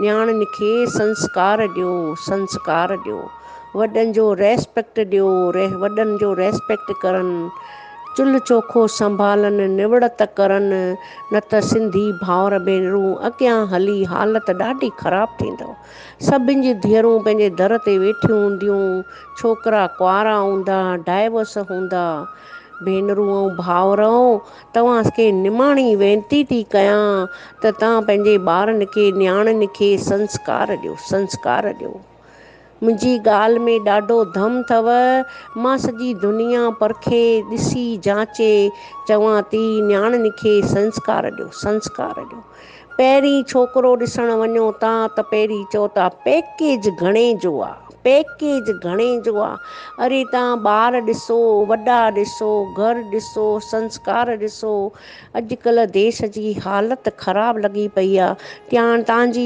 نياڻين کي سنسڪار ڏيو، سنسڪار ڏيو. وڏن جو ريسپيڪٽ ڏيو، وڏن جو ريسپيڪٽ ڪرن، چلهه چوکو سنڀالن، نوڙت ڪرن، نه ته سنڌي ڀائر ڀينرون اڳيان هلي حالت ڏاڍي خراب ٿيندو. سڀن جون ڌيئرون پنهنجي در تي ويٺيون هونديون، ڇوڪرا ڪنوارا هوندا، ڊائيورس هوندا. ڀينرون ۽ ڀائرؤ! توهان کي نماڻي وينتي ٿي ڪيان ته توهان پنهنجي ٻارن کي، نياڻين کي سنسڪار ڏيو، سنسڪار ڏيو. منهنجي ڳالهه ۾ ڏاڍو دم اٿو. مان سڄي دنيا پرکي، ڏسي، جاچي چوان ٿي، نياڻين کي سنسڪار ڏيو، سنسڪار ڏيو. پهرين ڇوڪرو ڏسڻ وڃو ٿا ته پهرين چئو ٿا پيڪيج گهڻي جو آ، پيڪيج گهڻي جو آ. اري تان ٻار ڏسو، وڏا ڏسو، گهر ڏسو، سنسڪار ڏسو. اڄڪلهه ديش جي حالت خراب لڳي پئي آ. تان جي.